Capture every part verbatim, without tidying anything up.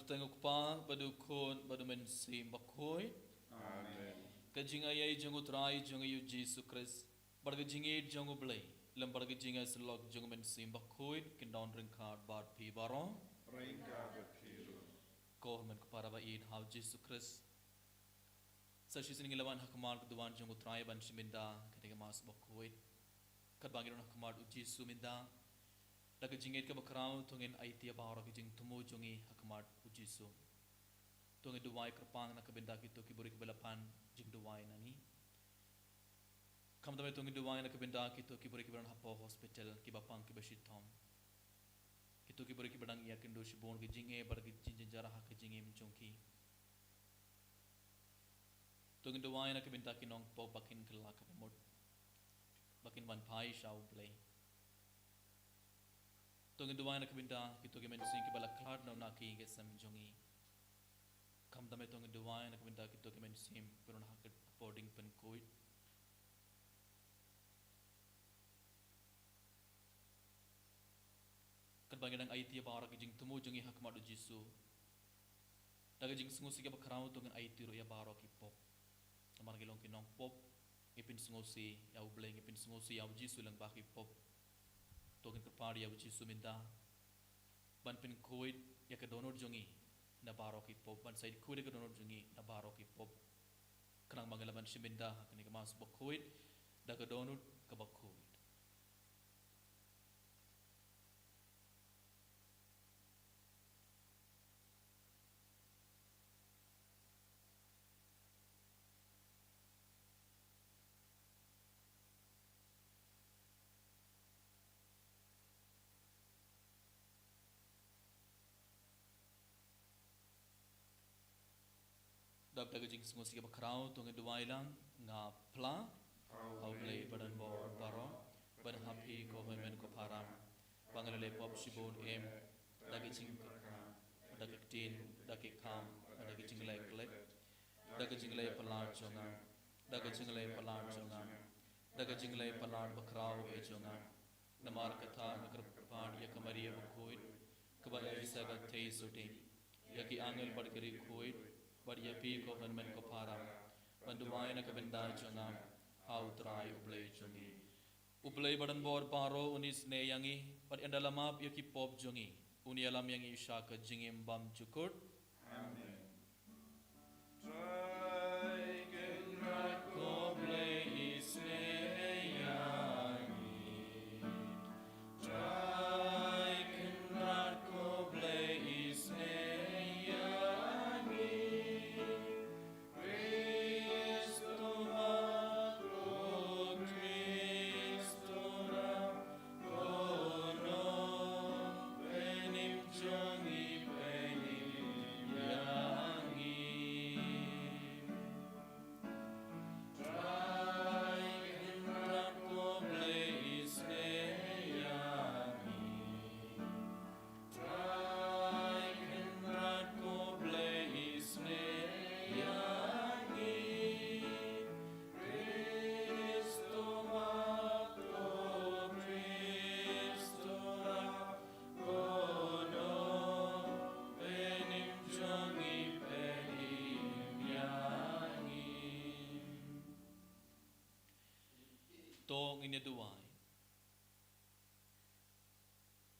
Tang u Kpa, bad u Khun, bad u Mynsiem Bakhuid. Amen. Ka jingaiei jong u Trai jong ngi u Jisu Khrist, bad ka jingïeit jong u Blei, lem bad ka jingïasyllok jong u Mynsiem Bakhuid, kin don ryngkat bad phi baroh. Ryngkat bad phi ruh. Ko hynmen ko para ba ïeit ha u Jisu Khrist. Sa shisien ngi la wan ha khmat ka duwan jong u Trai ban shim bynta kane ka Mass Bakhuid. Katba ngi don ha khmat u Jisu mynta, da ka jingïeit kaba khraw to ngin aiti ïa baroh ki jingthmu jong ngi ha khmat u Jisu. To ngin duwai kyrpang na ka bynta kito ki briew kiba la pan jingduwai na ngi. Khamtam to ngin duwai na ka bynta kito ki briew kiba don hapoh hospital, kiba pang kiba shitom. Kito ki briew kiba dang ïakynduh shibun ki jingeh bad ki jingjynjar ha ka jingim jong ki. To ngin duwai na ka bynta ki nongpop ba kin kylla ka bamut, ba kin wan phai sha u Blei. To ngin duwai na ka bynta kito ki mynsiem kiba la khlad noh na ki sem jong ngi. Khamtam to ngin duwai na ka bynta kito ki mynsiem kiba don ha ka, hapoh diengpynkhuid. Katba ngi dang aiti ïa baroh ki jingthmu jong ngi ha khmat u Jisu, da ka jingsngewsih kaba khraw to ngin aiti ruh ïa baroh ki pop. Namar ngi long ki nongpop, ngi pynsngewsih ïa u Blei, ngi pynsngewsih ïa u Jisu lyngba ki pop. To ngin kyrpad ïa u Jisu mynta ban pynkhuid ïa ka dohnud jong ngi na baroh ki pop, ban sa ïakhuid ïa ka dohnud jong ngi na baroh ki pop. Khnang ba ngin lah ban shim bynta ha kane ka Mass Bakhuid da ka dohnud kaba khuid. Dap da ka jingsngewsih kaba khraw to ngin duwai lang. Nga phla ha u Blei ba donbor baroh, bad ha phi ko hynmen ko para, ba nga la leh pop shibun em, da ka jingpyrkhat, da ka ktien, da ka kam, da ka jingleh klet, da ka jingleh palat jong nga, da ka jingleh palat jong nga, da ka jingleh palat bakhraw eh jong nga. Namar kata nga kyrpad ïa ka Maria bakhuid, kaba ïeit sa ka theisotti, ïa ki angel bad ki riewkhuid, bad ïa phi ko hynmen ko para, ban duwai na ka bynta jong nga ha u Trai u Blei jong ngi. U Blei ba donbor baroh un isynei ïa ngi, bad ynda la map ïa ki pop jong ngi, un ïalam ïa ngi sha ka jingim bymjukut. Amen. Trai Kynrad ko Blei isynei ïa ngi. Trai Kynrad ko Blei isynei ïa ngi. Kristo map, o Kristo map, ko Nongpynim jong ngi, pynim ïa ngi. Trai Kynrad ko Blei isynei ïa ngi. Trai Kynrad ko Blei isynei ïa ngi. Kristo map, o Kristo map, ko Nongpynim jong ngi, pynim ïa ngi. To ngin ïa duwai.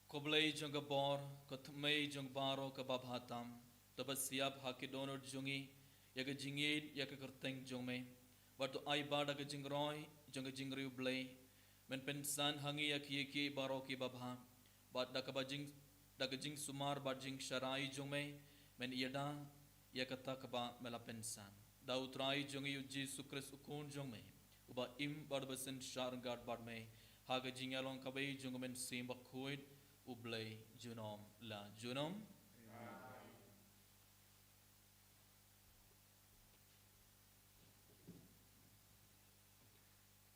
Ko Blei jong ka bor, ko Thymmei jong baroh kaba bha tam, to ba shim ha ki dohnud jong ngi ïa ka jingïeit ïa ka kyrteng jong me, bad to ai ba da ka jingroi jong ka jingriewblei, men pynsan ha ngi ïa ki, ïa ki baroh kiba bha, bad da kaba jing, da ka jingsumar bad jingsharai jong me, men ïada ïa kata kaba me la pynsan. Da u Trai jong ngi u Jisu Khrist u Khun jong me, uba im bad uba synshar ryngkat bad me, ha ka jingïalong kaba ïeit jong u Mynsiem Bakhuid, u Blei junom la junom.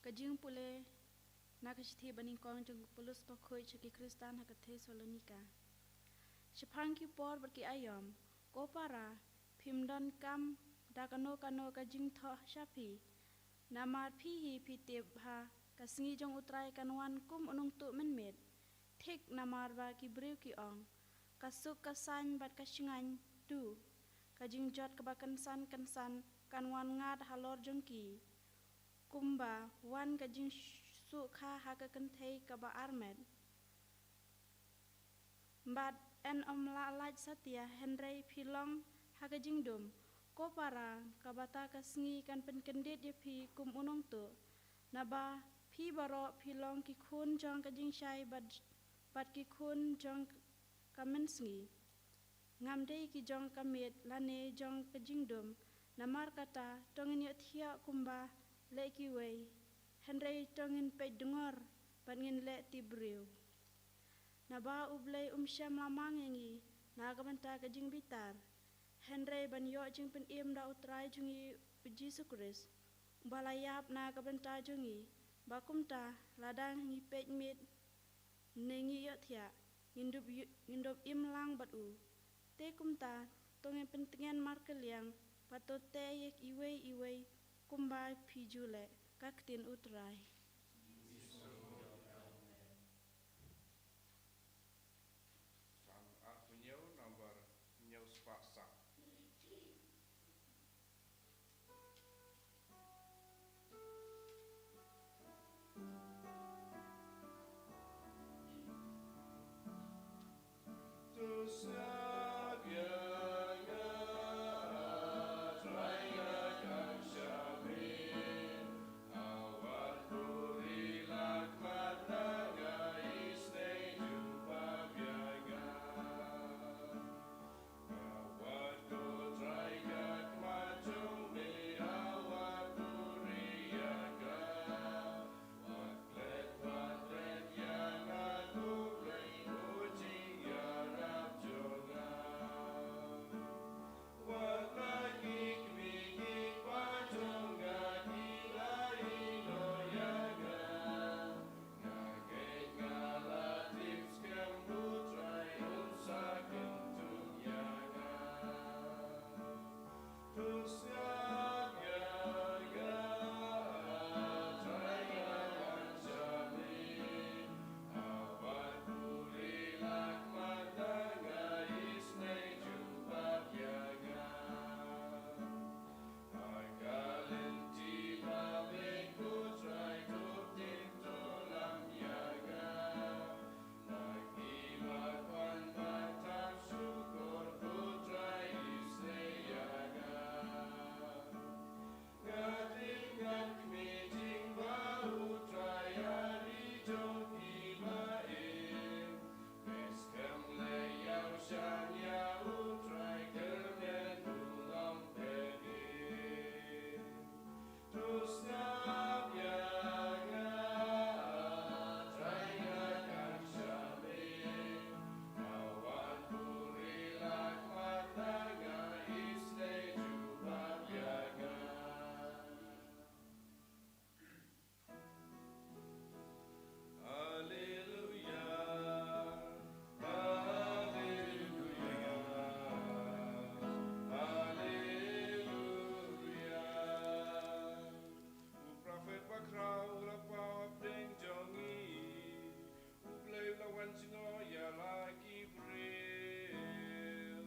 Ka jingpule na ka shithi banyngkong jong u Paulus bakhuid sha ki Khristan ha ka Thessalonika. Shaphang ki por bad ki aïom, ko para, phim donkam da kano kano ka jingthoh sha phi. Namar phi hi phi tip ba ka sngi jong u Trai kan wan kum u nongtuh mynmiet. Thik namar ba ki briew ki ong, ka suk ka saiñ bad ka shngaiñ Two, ka jingjot kaba kynsan kynsan kan wan ngat halor jong ki, kumba wan ka jingsuh kha ha ka kynthei kaba armet. Bad yn ym lah lait satia, hynrei phi long ha ka jingdum. Ko para, ka bynta ka sngi kan pynkyndit ïa phi kum u nongtuh. Naba phi baroh phi long ki khun jong ka jingshai bad, bad ki khun jong ka mynsngi. Ngam dei ki jong ka miet lane jong ka jingdum. Namar kata, to ngin ïohthiah kumba leh kiwei, hynrei to ngin peit dngor bad ngin leh tip briew. Naba U Blei um shym la mang ïa ngi na ka bynta ka jingbitar, hynrei ban ïoh jingpynim da U Trai jong ngi U Jisu Khrist, uba la ïap na ka bynta jong ngi, ba kumta lada ngi peit miet ne ngi ïohthiah, ngin dup ï-, ngin dup im lang bad u. Te kumta, to ngin pyntngen markylliang, bad to tei ïa iwei iwei kumba phi ju leh. Ka ktien U Trai. Psalm arphew hynñiew, number hynñiew spah saw. Haleluya, haleluya, haleluya. U prophet bakhraw u la paw hapdeng jong ngi. U Blei u la wan jngoh ïa la ki briew.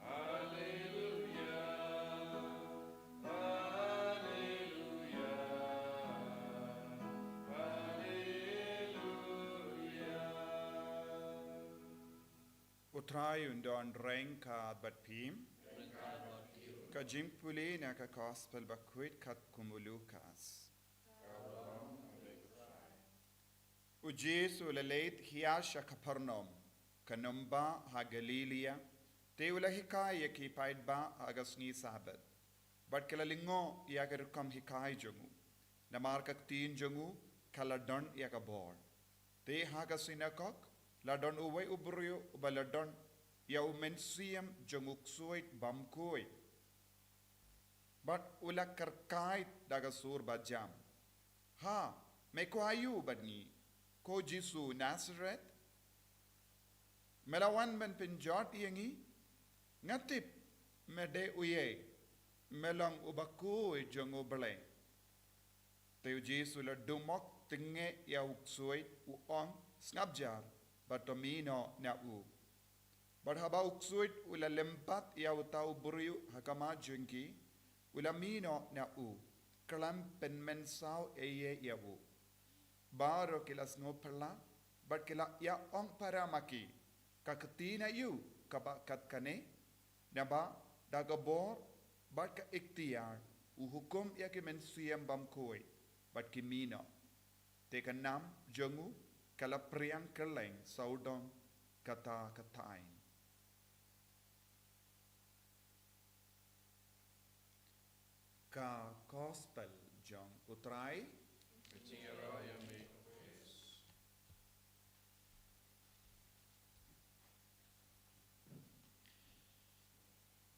Haleluya, haleluya, haleluya. U Trai un don ryngkat bad phi. Ka jingpule na ka Gospel bakhuid katkum u Lukas. U Jisu u la leit hia sha Kapernaum, ka nongbah ha Galilaia, te u la hikai ïa ki paidbah ha ka sngi Sabbath. Bad ki la lyngngoh ïa ka rukom hikai jong u, namar ka ktien jong u ka la don ïa ka bor. Te ha ka synagog la don uwei u briew uba la don ïa u mynsiem jong u ksuid bymkhuid. Bad u la kyrkhu da ka sur bajam, "Ha, me kwah aiu bad ngi, ko Jisu Nasareth? Me la wan ban pynjot ïa ngi? Nga tip me dei uei, me long u bakhuid jong U Blei." Te u Jisu u la dumok tyngeh ïa u ksuid, u ong, "Sngap jar, bad to mih noh na u." Bad haba u ksuid u la lympat ïa uta u briew ha khmat jong ki, u la mih noh na u, khlem pynmynsaw ei ei ïa u. Baroh ki la sngewphylla, bad ki la ïa ong para ma ki, ka kti na aïu kaba kat kane, naba da ka bor bad ka iktiar u hukum ïa ki mynsiem bymkhuid, bad ki mih noh. Te ka nam jong u ka la phriang kylleng sawdong kata ka thaiñ. Ka Gospel jong u Trai.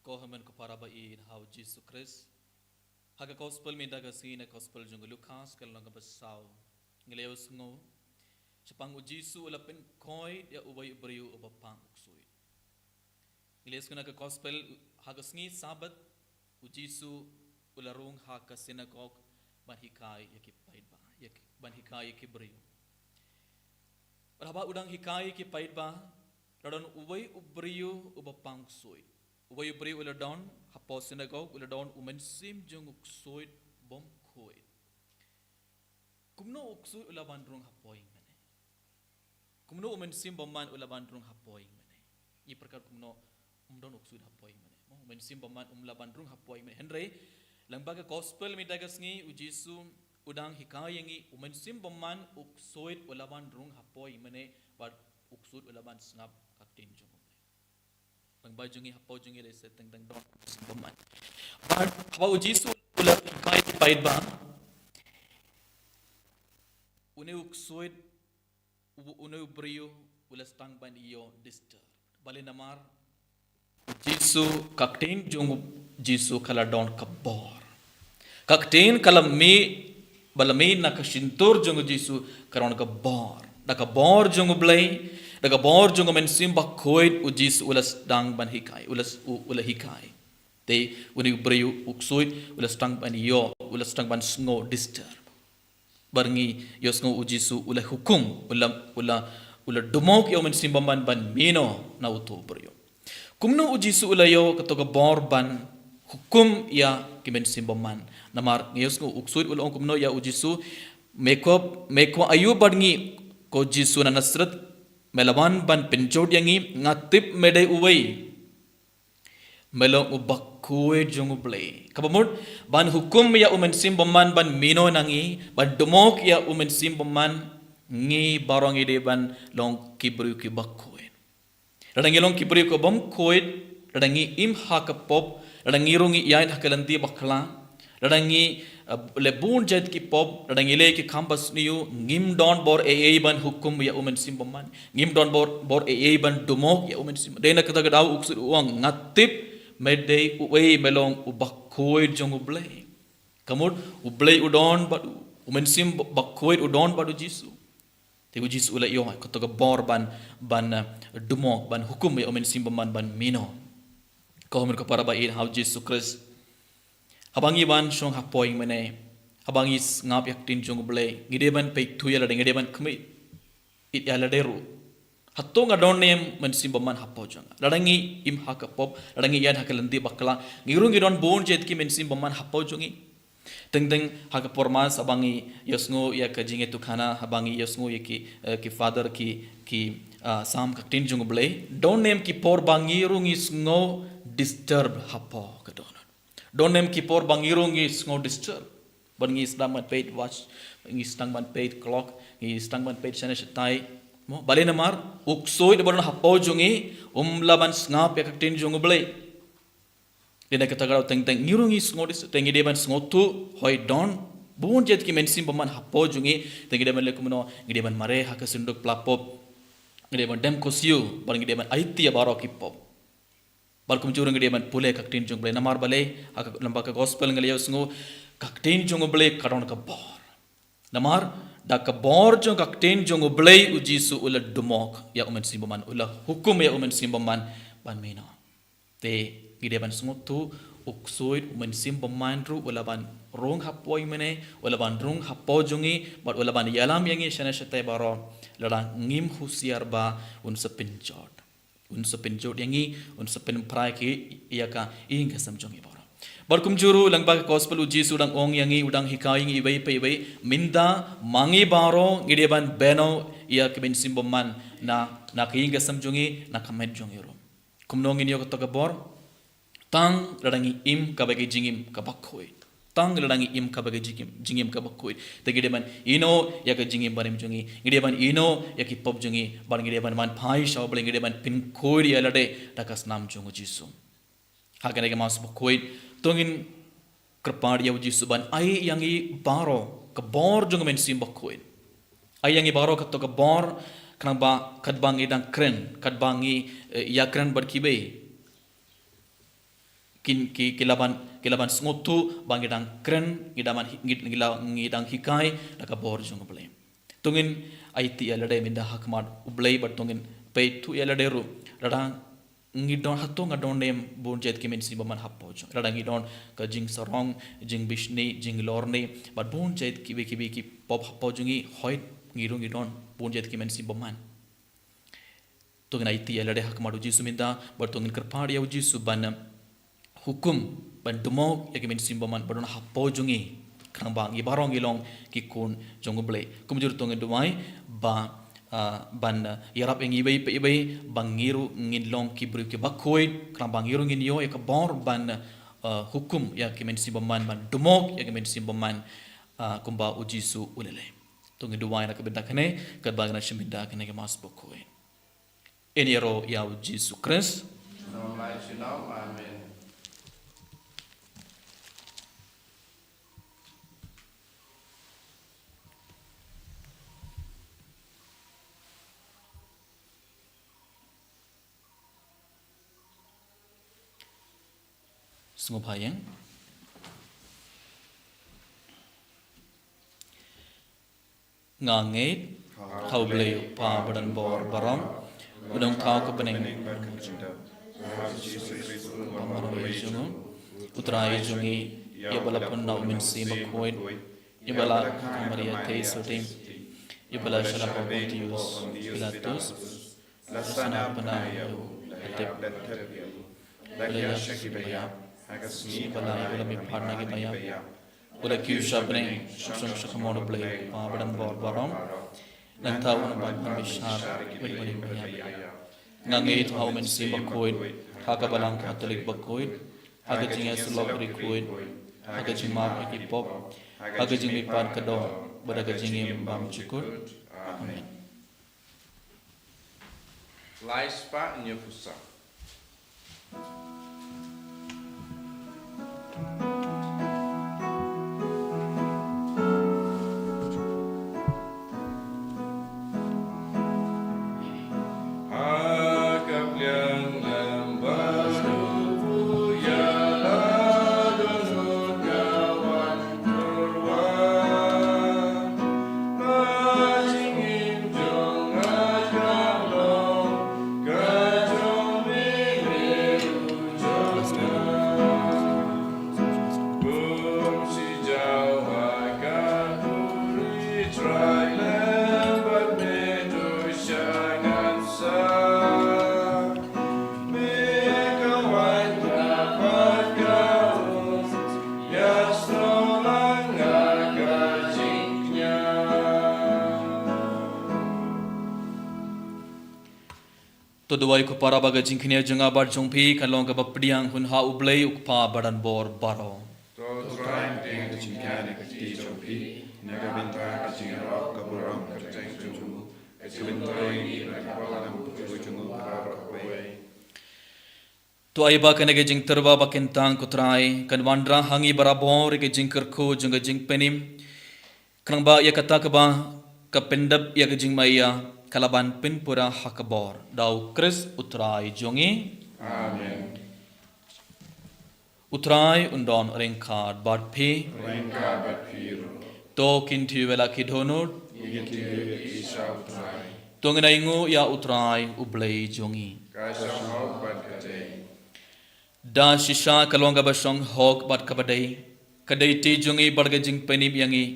Ko hynmen ko para ba ïeit ha u Jisu Khrist. Ha ka Gospel mynta ka sngi, na Gospel jong u Lukas, ka lynnong kaba saw, ngi la ïohsngew shaphang u Jisu u la pynkhuid ïa uwei u briew uba pang u ksuid. Ngi la ïohsngew na ka Gospel, ha ka sngi Sabbath u Jisu u la rung ha ka synagog ban hikai ïa ki paidbah, ïa ki, ban hikai ïa ki briew. Bad haba u dang hikai ïa ki paidbah, la don uwei u briew uba pang u ksuid. Uwei u briew u la don hapoh synagog, u la don u mynsiem jong u ksuid bymkhuid. Kumno u ksuid u la ban rung hapoh ïing mane? Kumno u mynsiem bymman u la ban rung hapoh ïing mane? Ngi pyrkhat kumno um don u ksuid hapoh ïing mane, mo? U mynsiem bymman um lah ban rung hapoh ïing mane. Hynrei lyngba ka Gospel mynta ka sngi, u Jisu u dang hikai ïa ngi, u mynsiem bymman, u ksuid u la ban rung hapoh ïing mane, bad u ksuid u la ban sngap ka ktien jong u Blei. Lyngba jong ngi, hapoh jong ngi lehse teng teng don u mynsiem bymman. Bad haba u Jisu u la hikai ïa ki paidbah, une u ksuid, u, une u briew u la sdang ban ïoh disturb. Balei? Namar u Jisu, ka ktien jong u Jisu ka la don ka bor. Ka ktien ka la mih, ba la mih na ka shyntur jong u Jisu, ka don ka bor. Da ka bor jong u Blei, da ka bor jong u Mynsiem Bakhuid, u Jisu u la sdang ban hikai, u la s-, u, u la hikai. Te une u briew u ksuid u la sdang ban ïoh, u la sdang ban sngew disturb. Bad ngi ïohsngew u Jisu u la hukum, u la, u la, u la dumok ïa u mynsiem bymman ban mih noh na uto u briew. Kumno u Jisu u la ïoh kato ka bor ban hukum ïa ki mynsiem bymman? Namar ngi ïohsngew u ksuid u la ong kumno ïa u Jisu, me kwah, me kwah aïu bad ngi, ko Jisu na Nasareth, me la wan ban pynjot ïa ngi? Nga tip me dei uwei, me long u bakhuid jong u Blei. Kaba mut, ban hukum ïa u mynsiem bymman ban mih noh na ngi, ban dumok ïa u mynsiem bymman, ngi baroh ngi dei ban long ki briew ki bakhuid. Lada ngi long ki briew ki bymkhuid, lada ngi im ha ka pop, lada ngi rung ngi ïaid ha ka lynti bakla, lada ngi, eh, leh bun jait ki pop, lada ngi leh ki kam basniew, ngim don bor ei ei ban hukum ïa u mynsiem bymman. Ngim don bor, bor ei ei ban dumok ïa u mynsiem. Dei na kata ka daw u ksuid u ong, nga tip me dei uwei, me long u bakhuid jong u Blei. Ka mut u Blei u don bad u, u mynsiem bakhuid u don bad u Jisu. Te u Jisu u la ïoh kato ka bor ban, ban, eh, dumok, ban hukum ïa u mynsiem bymman ban mih noh. Ko hynmen ko para ba ïeit ha u Jisu Khrist, haba ngi wan shong hapoh ïing mane, haba ngi sngap ïa ka ktien jong u Blei, ngi dei ban peit thuh ïa lade, ngi dei ban khmih ïa lade ruh. Hato nga don ne em mynsiem bymman hapoh jong nga? Lada ngi im ha ka pop, lada ngi ïaid ha ka lynti bakla, ngi ruh ngi don bun jait ki mynsiem bymman hapoh jong ngi. Teng teng ha ka por Mass haba ngi ïohsngew ïa ka jingïathuhkhana, haba ngi ïohsngew ïa ki, eh, ki Father ki, ki, ah, sam ka ktien jong u Blei. Don ne em ki por ba ngi ruh ngi sngew disturb hapoh ka dohnud? Don ne em ki por ba ngi ruh ngi sngew disturb? Bad ngi sdang ban peit watch, ngi sdang ban peit clock, ngi sdang ban peit shane shatai. Mo, balei? Namar u ksuid uba don hapoh jong ngi um lah ban sngap ïa ka ktien jong u Blei. Dei na kata ka daw teng teng ngi ruh ngi sngew disturb, te ngi dei ban sngewthuh, hooid don bun jait ki mynsiem bymman hapoh jong ngi, te ngi dei ban leh kumno? Ngi dei ban mareh ha ka synduk pla pop. Ngi dei ban dem khusiu, bad ngi dei ban aiti ïa baroh ki pop. Bad kumjuh ruh ngi dei ban pule ka ktien jong u Blei. Namar balei? Ha ka, lyngba ka Gospel ngi la ïohsngew, ka ktien jong u Blei ka don ka bor. Namar da ka bor jong ka ktien jong u Blei u Jisu u la dumok ïa u mynsiem bymman, u la hukum ïa u mynsiem bymman ban mih noh. Te ngi dei ban sngewthuh, u ksuid, u mynsiem bymman ruh u lah ban rung hapoh ïing mane, u lah ban rung hapoh jong ngi, bad u lah ban ïalam ïa ngi shane shatai baroh lada ngim husiar ba, un sa pynjot. Un sa pynjot ïa ngi, un sa pynphrai ki ïa ka ïing ka sem jong ngi baroh. Bad kumjuh ruh lyngba ka gospel u Jisu u dang ong ïa ngi, u dang hikai ïa ngi iwei pa iwei, mynta ma ngi baroh ngi dei ban bynriew ïa ka mynsiem bymman na, na ka ïing ka sem jong ngi, na ka met jong ngi ruh. Kumno ngin ïoh kato ka bor? Tang lada ngi im kaba ka jingim kaba khuid. Tang lada ngi im kaba ka jingim, jingim kaba khuid. Te ngi dei ban ïehnoh ïa ka jingim barim jong ngi. Ngi dei ban ïehnoh ïa ki pop jong ngi. Bad ngi dei ban, ban phai sha U Blei, ngi dei ban pynkhuid ïa lade da ka snam jong u Jisu. Ha kane ka Mass bakhuid, to ngin kyrpad ïa u Jisu ban ai ïa ngi baroh ka bor jong ka mynsiem bakhuid. Ai ïa ngi baroh kato ka bor, khnang ba katba ngi dang kren, katba ngi, eh, ïakren bad kiwei, kin, ki, ki lah ban, ki lah ban sngewthuh ba ngi dang kren, ngi dang ban hi-, ngi, ngi lah, ngi dang hikai da ka bor jong U Blei. To ngin aiti ïa lade mynta ha khmat U Blei, bad to ngin peit thuh ïa lade ruh. Lada ngi don, hato nga don ne em bun jait ki mynsiem bymman hapoh jong ngi. Lada ngi don ka jingsarong, jingbishni, jinglorni, bad bun jait kiwei kiwei ki pop hapoh jong ngi, hooid ngi ruh ngi don bun jait ki mynsiem bymman. To ngin aiti ïa lade ha khmat u Jisu mynta, bad to ngin kyrpad ïa u Jisu ban, eh, hukum, ban dumok ïa ki mynsiem bymman ba don hapoh jong ngi, khnang ba ngi baroh ngi long ki khun jong U Blei. Kumjuh to ngin duwai ba, ah, ban, ah, ïarap ïa ngi iwei pa iwei, ba ngi ruh ngin long ki briew kiba khuid, khnang ba ngi ruh ngin ïoh ïa ka bor ban, ah, hukum ïa ki mynsiem bymman, ban dumok ïa ki mynsiem bymman, ah, kumba u Jisu u la leh. To ngin duwai na ka bynta kane, katba ngi nang shim bynta kane ka Mass bakhuid. Ïaroh ïa u Jisu Khrist. Amen. Sngewbha ïa. Nga ngeit ha U Blei u Kpa badonbor baroh, u nongthaw ka bneng, u Trai jong ngi, ïa ba la pynlong na u Mynsiem Bakhuid, ïa ba la ha ka Maria theisotti, ïa ba la shlap ha u Pontius Pilatus, la sah na ka bneng, la tep, la ïaid sha ki baïap, ha ka sngi ba lai u la mihpat na ki baïap, u la kiew sha bneng, u la shong sha kamon U Blei u Kpa badonbor baroh. Nangta un wan ban bishar ïa ki bymman baïap. Nga ngeit ha u Mynsiem Bakhuid, ha ka Balang Katholik bakhuid, ha ka jingïasyllok bakhuid, ha ka jingmap ïa ki pop, ha ka jingmihpat ka doh, bad ha ka jingim bymjukut. Amen. Lai spah hynñiewphew saw. To duwai ko para ba ka jingkñia jong nga bad jong phi kan long kaba pdiang hun ha U Blei u Kpa badonbor baroh. To Trai, pdiang ka jingkñia na ka kti jong phi, na ka bynta ka jingïaroh ka burom ka jong u, ka jingmyntoi ïa ngi bad ïa ki paidbah jong u baroh kawei. To ai ba kane ka jingtyrwa ba kyntang ko Trai, kan wanrah ha ngi barabor ïa ka jingkyrkhu jong ka jingpynim. Khnang ba ïa kata kaba ka pyndep ïa ka jingmaïa, ka lah ban pynpura ha ka bor. Da u Khrist u Trai jong ngi. Amen. U Trai un don ryngkat bad phi. Ryngkat bad phi ruh. To kin ïa wela ki dohnud. Ngin ïa ïa ki sha u Trai. To ngin ainguh ïa u Trai u Blei jong ngi. Ka shong hok bad ka dei. Da shisha ka long kaba shong hok bad kaba dei. Ka dei ti jong ngi bad ka jingpynim ïa ngi.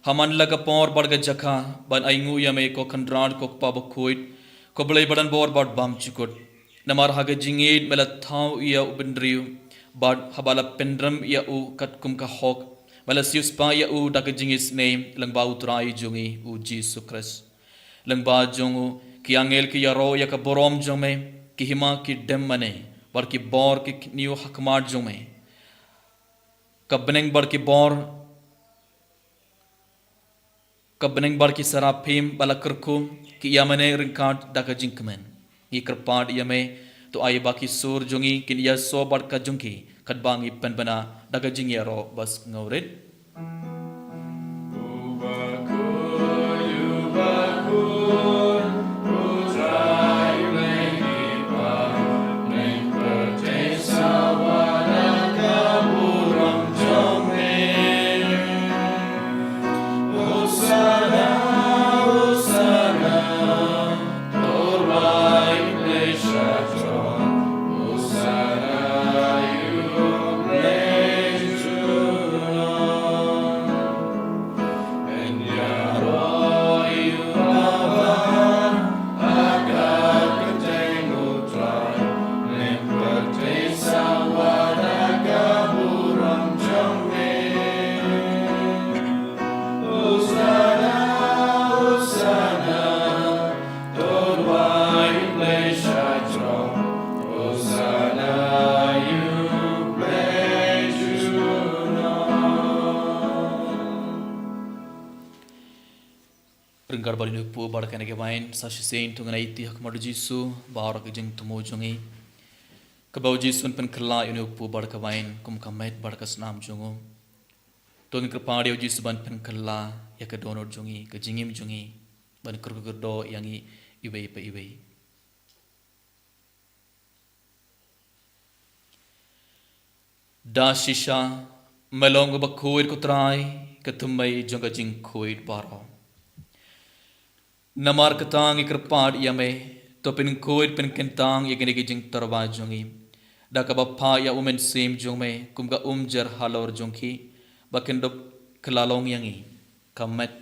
Ha man la ka por bad ka jaka ban ainguh ïa me ko Kynrad ko Kpa bakhuid, ko Blei badonbor bad bymjukut. Namar ha ka jingïeit me la thaw ïa u bynriew, bad haba la pynrem ïa u katkum ka hok, me la siewspah ïa u da ka jingisynei lyngba u Trai jong ngi u Jisu Khrist. Lyngba jong u ki angel ki ïaroh ïa ka burom jong me, ki hima ki dem mane, bad ki bor ki khñiuh ha khmat jong me. Ka bneng bad ki bor, ka bneng bad ki saraphim ba la kyrkhu, ki ïa mane ryngkat da ka jingkmen. Ngi kyrpad ïa me, to ai ba ki sur jong ngi kin ïasoh bad ka jong ki, katba ngi pynbna da ka jingïaroh ba sngewrit. Ryngkat bad ïa une u kpu bad kane ka wain, sa shisien to ngin ïaid ha khmat u Jisu, baroh ki jingthmu jong ngi. Kaba u Jisu un pynkylla ïa une u kpu bad ka wain, kum ka met bad ka snam jong u. To ngin kyrpad ïa u Jisu ban pynkylla ïa ka dohnud jong ngi, ka jingim jong ngi, ban kyrkhu kyrdoh ïa ngi iwei pa iwei. Da shisha, me long uba khuid ko Trai, ka thymmei jong ka jingkhuid baroh. Namar kata ngi kyrpad ïa me, to pynkhuid pynkyntang ïa kine ki jingtyrwa jong ngi. Da kaba phah ïa u Mynsiem jong me, kum ka umjer halor jong ki, ba kin dup kylla long ïa ngi, ka met,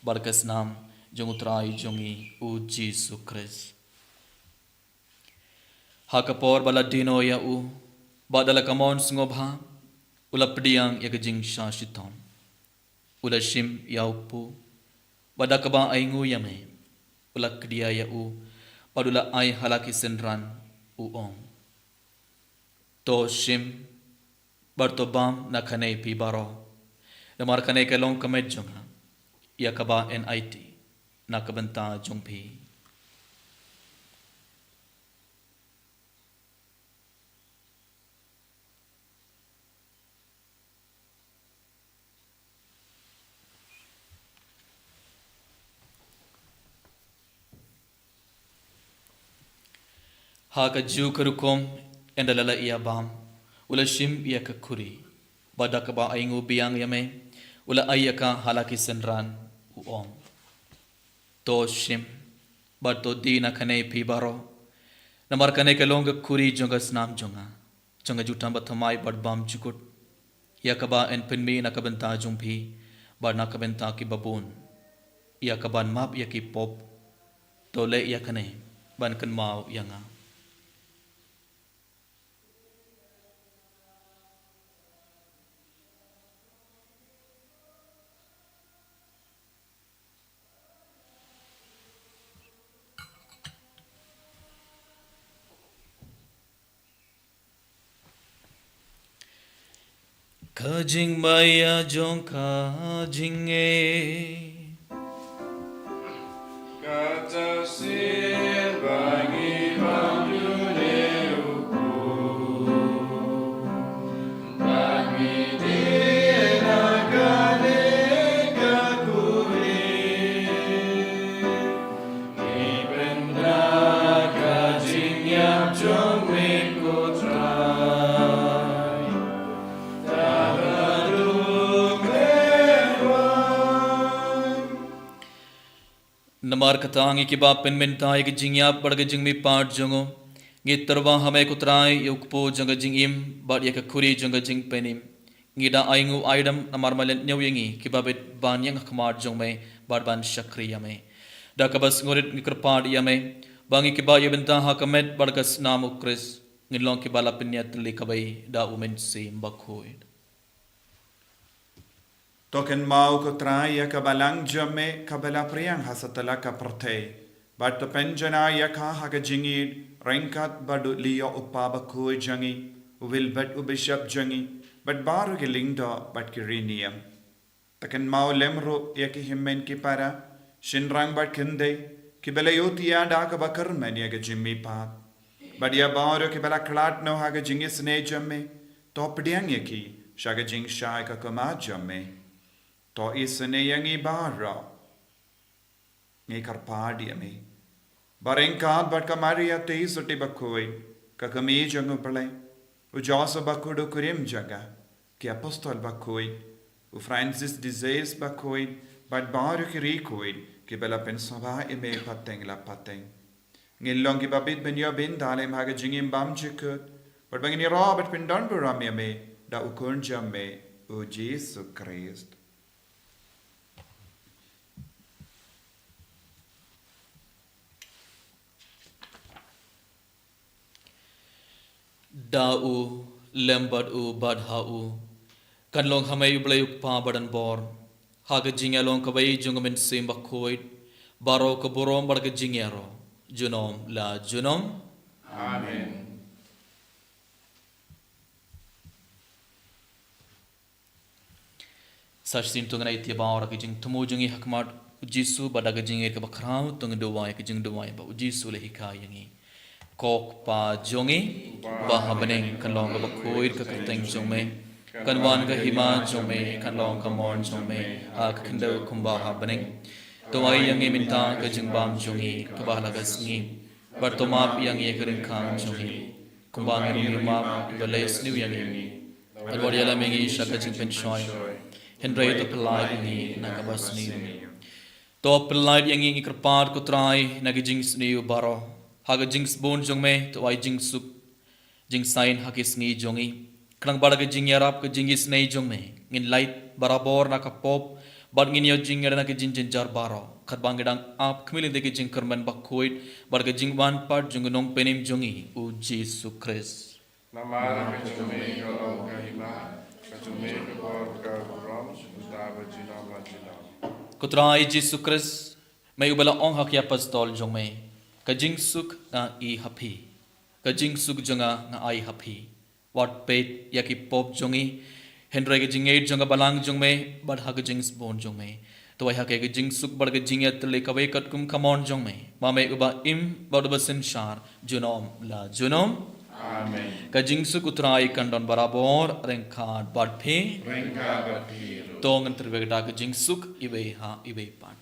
bad ka snam, jong u Trai jong ngi, u Jisu Khrist. Ha ka por ba la die noh ïa u, bad da la ka mon sngewbha, u la pdiang ïa ka jingshah shitom. U la shim ïa u kpu, bad da kaba ainguh ïa me, u la kdia ïa u, bad u la ai ha la ki synran, u ong. To shim, bad to bam na kane phi baroh. Namar kane ka long ka met jong nga, ïa kaba yn aiti, na ka bynta jong phi. Ha kajuh ka rukom, ynda la la ïa bam, u la shim ïa ka khuri, bad da kaba ainguh biang ïa me, u la ai ïa ka ha la ki synran, u ong. To shim, bad to die na kane phi baroh. Namar kane ka long ka khuri jong ka snam jong nga, jong ka jutang bathymmai bad bymjukut. Ïa kaba yn pynmih na ka bynta jong phi, bad na ka bynta kiba bun. Ïa kaban map ïa ki pop. To leh ïa kane, ban kynmaw ïa nga. Ka jingmaïa jong ka jingngeit. Kata sien ba ngi bam ïa une u kpu, ba ngi die na kane ka khuri. Ngi pynbna ka jingïap jong me ko Trai. Tang haduh me wan. Namar kata ngi kiba pynmynta ïa ka jingïap bad ka jingmihpat jong u, ngi tyrwa ha me ko Trai ïa u kpu jong ka jingim bad ïa ka khuri jong ka jingpynim. Ngi da ainguh aidam namar me la leit ñiew ïa ngi kiba bit ban ïeng ha khmat jong me bad ban shakri ïa me. Da kaba sngewrit ngi kyrpad ïa me, Ba ngi kiba ïa bynta ha ka met bad ka snam u Khrist, ngin long kiba la pynïatylli kawei da u Mynsiem Bakhuid. To kynmaw ko Trai ïa ka balang jong me kaba la pdiang ha satlak ka pyrthei, bad to pynjanai ïa ka ha ka jingïeit ryngkat bad u Lyoh u Kpa Bakhuid jong ngi, u Wilbert u Bishop jong ngi, bad baroh ki lyngdoh bad ki riewniam. To kynmaw lem ruh ïa ki hynmen ki para, shynrang bad khyndai, kiba la ïohi ïa da kaba kyrmen ïa ka jingmihpat. Bad ïa baroh kiba la khlad noh ha ka jingisynei jong me, to pdiang ïa ki sha ka jingshai ka khmat jong me. To isynei ïa ngi baroh. Ngi kyrpad ïa me. Ba ryngkat bad ka Maria Theisotti Bakhuid, ka kmie jong u Blei, u Joseph Bakhuid u kurim jong ka, ki apostol bakhuid, u Francis de Sales Bakhuid, bad baroh ki riewkhuid kiba la pynsngewbha ïa me pateng la pateng. Ngin long kiba bit ban ïoh ban da lem ha ka jingim bymjukut, bad ba ngin ïaroh bad pyndonburom ïa me da u Khun jong me, u Jisu Khrist. Da u, lem bad u, bad ha u, kan long ha me u Blei u Kpa badonbor, ha ka jingïalong kawei jong u Mynsiem Bakhuid, baroh ka burom bad ka jingïaroh junom la junom. Amen. Sa shisien to ngin ïa ïa baroh ka jingthmu jong ngi ha khmat u Jisu, bad da ka jingïeit kaba khraw to ngin duwai ka jingduwai ba u Jisu u la hikai ïa ngi. Ko Kpa jong ngi ba ha bneng, kan long kaba khuid ka kyrteng jong me, kan wan ka hima jong me, kan long ka mon jong me ha ka khyndew kumba ha bneng. To ai ïa ngi mynta ka jingbam jong ngi kaba ha la ka sngi, bad to map ïa ngi ïa ki ryngkang jong ngi, kumba ngi ruh ngi map ïa kiba leh sniew ïa ngi. Bad wat ïalam ïa ngi sha ka jingpynshoi, hynrei to pyllait ïa ngi na kaba sniew. To pyllait ïa ngi, ngi kyrpad ko Trai, na ki jingsniew baroh. Ha ka jingsbun jong me to ai jingsuk, jingsaiñ ha ki sngi jong ngi. Khnang ba da ka jingïarap ka jingisynei jong me, ngin lait barabor na ka pop, bad ngin ïoh jingïada na ka jingjynjar baroh, katba ngi dang ap khmih lynti ka jingkyrmen bakhuid bad ka jingwan pat jong u Nongpynim jong ngi, u Jisu Khrist. Namar ka jong me ka long ka hima, ka jong me ka bor, ka burom, mynta bad junom la junom. Ko Trai Jisu Khrist, me uba la ong ha ki apostol jong me, ka jingsuk nga ai ha phi, ka jingsuk jong nga nga ai ha phi. Wat peit ïa ki pop jong ngi, hynrei ka jingïeit jong ka balang jong me, bad ha ka jingsbun jong me, to ai ha ka ka jingsuk bad ka jingïatylli kawei katkum ka mon jong me, ba me uba im bad uba synshar junom la junom. Amen. Ka jingsuk u Trai kan don barabor ryngkat bad phi. Ryngkat bad phi ruh. To ngin trei da ka jingsuk iwei ha iwei pat.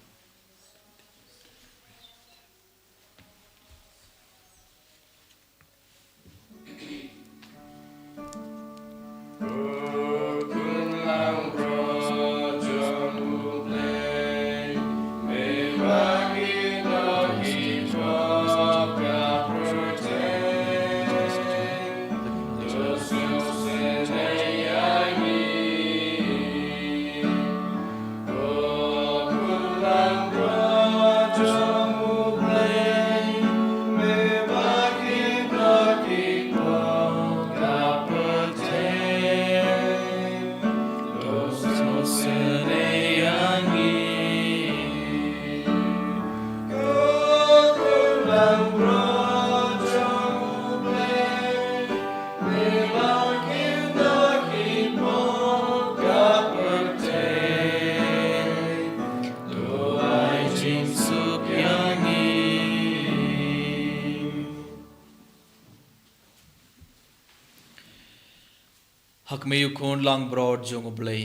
Ha khmih u Khun langbrot jong U Blei,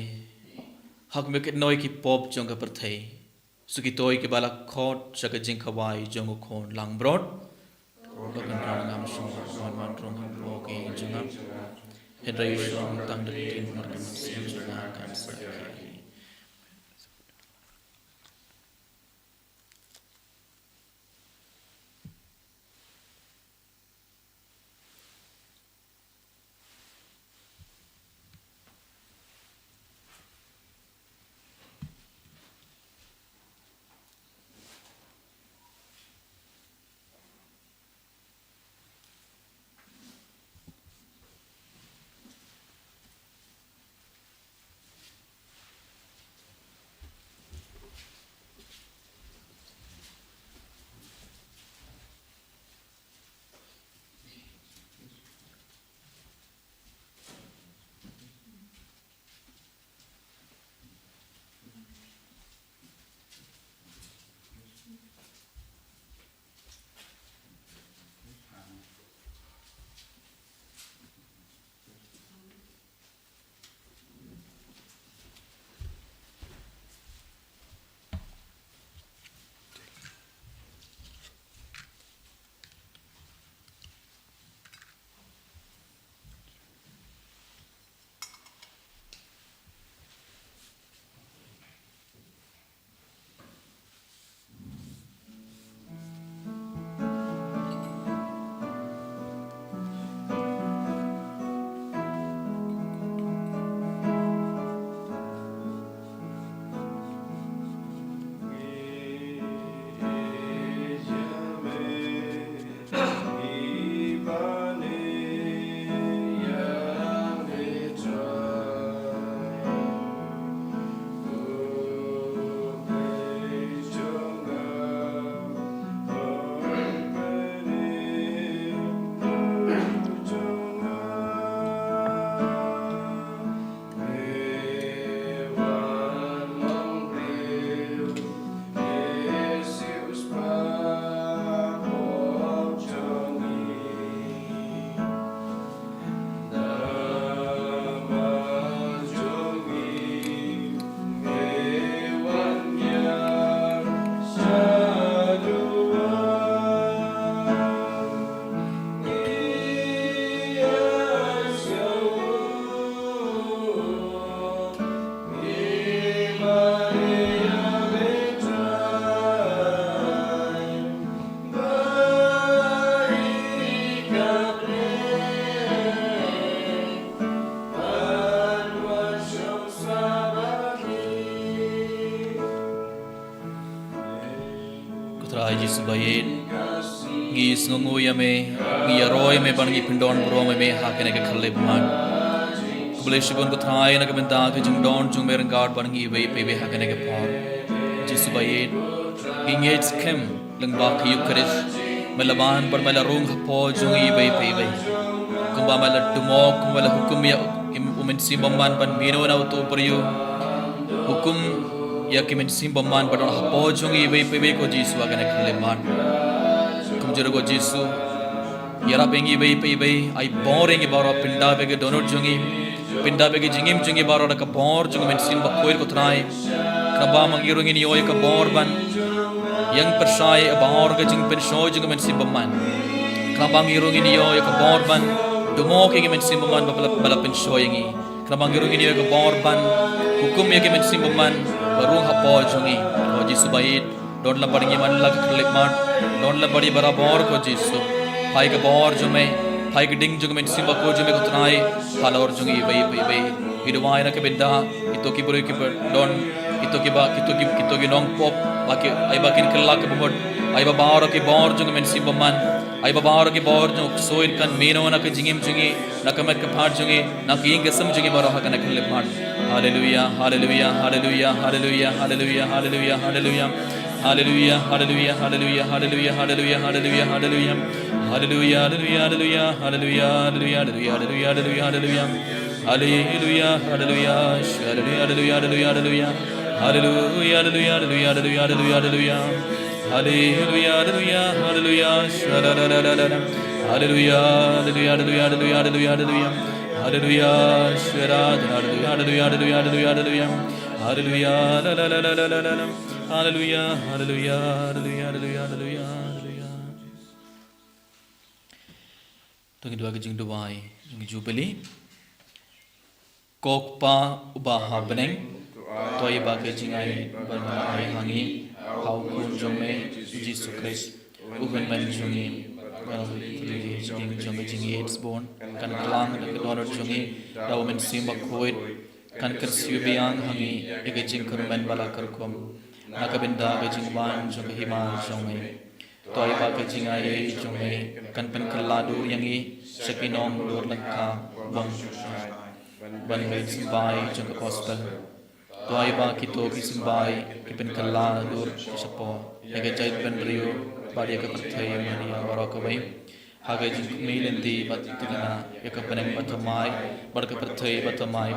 ha khmih u kynnoh ïa ki pop jong ka pyrthei. Sa kito kiba la khot sha ka jingkhawai jong u Khun langbrot. Lo kan rang ngam shong wan wan rung ha pok ki jingngap. Hynrei shong tang da ka ktien bad ka mynsiem jong nga kan sa kyrkieh. Ai Jisu ba ïeit, ngi sngewnguh ïa me, ngi ïaroh ïa me ban ngi pyndon burom ïa me ha kane ka khyllipmat. Khublei shibun ko Trai na ka bynta ka jingdon jong me ryngkat bad ngi iwei pa iwei ha kane ka por. Jisu ba ïeit, ngi ngeit skhem lyngba ka Eukharist, me la wan bad me la rung hapoh jong ngi iwei pa iwei. Kumba me la dumok, kumba me la hukum ïa u Mynsiem Bakhuid ban mih na uto u briew. Hukum ïa ki mynsiem bymman ba don hapoh jong ngi iwei pa iwei ko Jisu ha kane ka khyllipmat. Kumjuh ruh ko Jisu, ïarap ïa ngi iwei pa iwei, ai bor ïa ngi baroh, pyndap ïa ka dohnud jong ngi, pyndap ïa ka jingim jong ngi baroh da ka bor jong ka Mynsiem Bakhuid ko Trai. Khnang ba ma ngi ruh ngin ïoh ïa ka bor ban ïeng pyrshah ïa baroh ka jingpynshoi jong ka mynsiem bymman. Khnang ba ngi ruh ngin ïoh ïa ka bor ban dumok ïa ka mynsiem bymman ba la, ba la pynshoi ïa ngi. Khnang ba ngi ruh ngin ïoh ïa ka bor ban hukum ïa ka mynsiem bymman ba rung hapoh jong ngi. Ko Jisu ba ïeit, don lem bad ngi man la ka khyllipmat, don lem bad ngi barabor ko Jisu. Phai ka bor jong me, phai ka ding jong ka Mynsiem Bakhuid jong me ko Trai halor jong ngi iwei pa iwei. Ngi duwai na ka bynta kito ki briew kiba don, kito kiba, kito ki, kito ki nongpop, ba ki, ai ba kin kylla ka bamut, ai ba baroh ki bor jong ka mynsiem bymman, ai ba baroh ki bor jong u ksuid kan mih noh na ka jingim jong ngi, na ka met ka phad jong ngi, na ka ïing ka sem jong ngi baroh ha kane ka khyllipmat. Haleluya, haleluya, haleluya, haleluya, haleluya, haleluya, haleluya. Haleluya, haleluya, haleluya, haleluya, haleluya, haleluya, haleluya. Haleluya, haleluya, haleluya, haleluya, haleluya, haleluya, haleluya, haleluya. Haleluya, haleluya, haleluya, haleluya, haleluya, haleluya. Haleluya, haleluya, haleluya, haleluya, haleluya, haleluya. Haleluya, haleluya, haleluya, haleluya, haleluya, haleluya. Haleluya, haleluya, haleluya, haleluya, haleluya, haleluya. Haleluya, haleluya, haleluya, haleluya, haleluya, haleluya. Haleluya, la, la, la. Haleluya, haleluya, haleluya, haleluya, haleluya, haleluya. To ngin duwai ka jingduwai jong ka Jubili. Ko Kpa uba ha bneng, to ai ba ka jingaiei ba me la ai ha ngi ha u Khun jong me u Jisu Khrist, u Hynmen jong ngi, bad ha u Trai jong ka jingïeit sbun, kan kylla da ka dohnud jong ngi da u Mynsiem Bakhuid, kan kyrsiew biang ha ngi ïa ka jingkyrmen ba la kyrkhu na ka bynta ka jingwan jong ka hima jong me. To ai ba ka jingaiei jong me kan pynkylla dur ïa ngi sha ki nongdur lyngkha bym shai ban leit symbai jong ka gospel. To ai ba kito ki symbai ki pynkylla dur ki shapoh ïa ka jaitbynriew bad ïa ka pyrthei mane ïa baroh kawei ha ka jingkhmih lynti bad thikna ïa ka bneng bathymmai bad ka pyrthei bathymmai.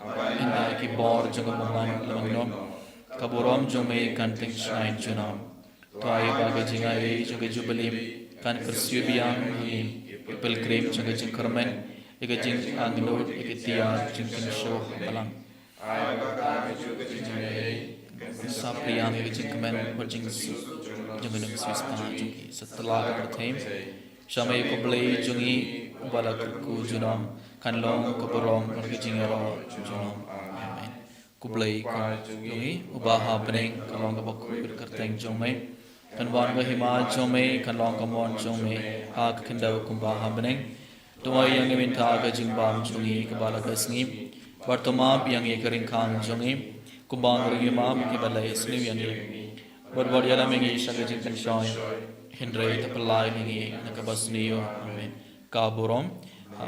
Ynda ki bor jong ka bymman la wan noh, ka burom jong me kan teng shngaiñ junom. To ai ba ka jingaiei jong ka Jubili kan kyrsiew biang ha ngi ki pilgrim jong ka jingkyrmen ïa ka jingangnud ïa ki tiar jingkynshoh balang. Ai ba ka jingaiei kan saphriang ïa ka jingkmen bad jingsuk jong ka nongsiewspah jong ki. Sa tla ka pyrthei, sha me ko Blei jong ngi uba la kyrkhu junom, kan long ka burom bad ka jingïaroh junom. Amen. Ko Blei ko jong ngi uba ha bneng, kan long kaba khuid ka kyrteng jong me. Kan wan ka hima jong me, kan long ka mon jong me ha ka khyndew kumba ha bneng. To ai ïa ngi mynta ka jingbam jong ngi kaba la ka sngi, bad to map ïa ngi ka ryngkang jong ngi kumba ngi ruh ngi map ïa kiba la ïasniew ïa ngi. Bad wat ïalam ïa ngi sha ka jingpynshoi, hynrei to pyllait ïa ngi na kaba sniew. Amen. Ka burom ha,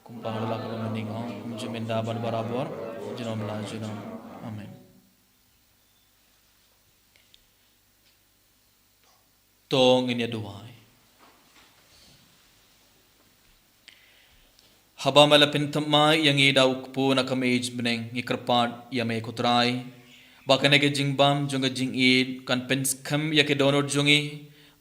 kumba la ka mynta, kumjuh mynta bad barabor, junom la junom. Amen. To ngin ïa duwai. Haba me la pynthymmai ïa ngi da u Kpu na ka miej bneng, ngi kyrpad ïa me ko Trai ba kane ka jingbam jong ka jingïeit kan pynskhem ïa ka dohnud jong ngi,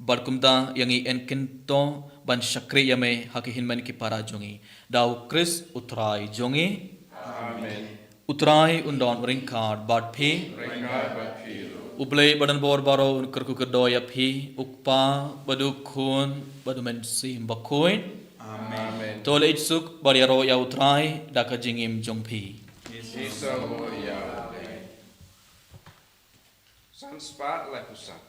bad kumta ïa ngi yn kyntoh ban shakri ïa me ha ki hynmen ki para jong ngi. Da u Khrist u Trai jong ngi. Amen. U Trai un don ryngkat bad phi. Ryngkat bad phi ruh. U Blei ba don bor baroh un kyrkhu kyrdoh ïa phi, u Kpa bad u Khun bad u Mynsiem Bakhuid. Amen. To leit suk bad ïaroh ïa u Trai da ka jingim jong phi. Ngin sa ïaroh ïa u Blei. San spah laiphew san.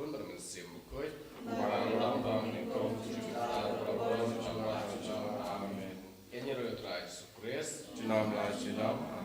Khun bad Mynsiem Bakhuid. Ba la long bad nyngkong, to shu kyrpad ïa la ka bor jong U Trai. Amen. Ïa ngi ruh, Trai Jisu Khrist. Junom la junom.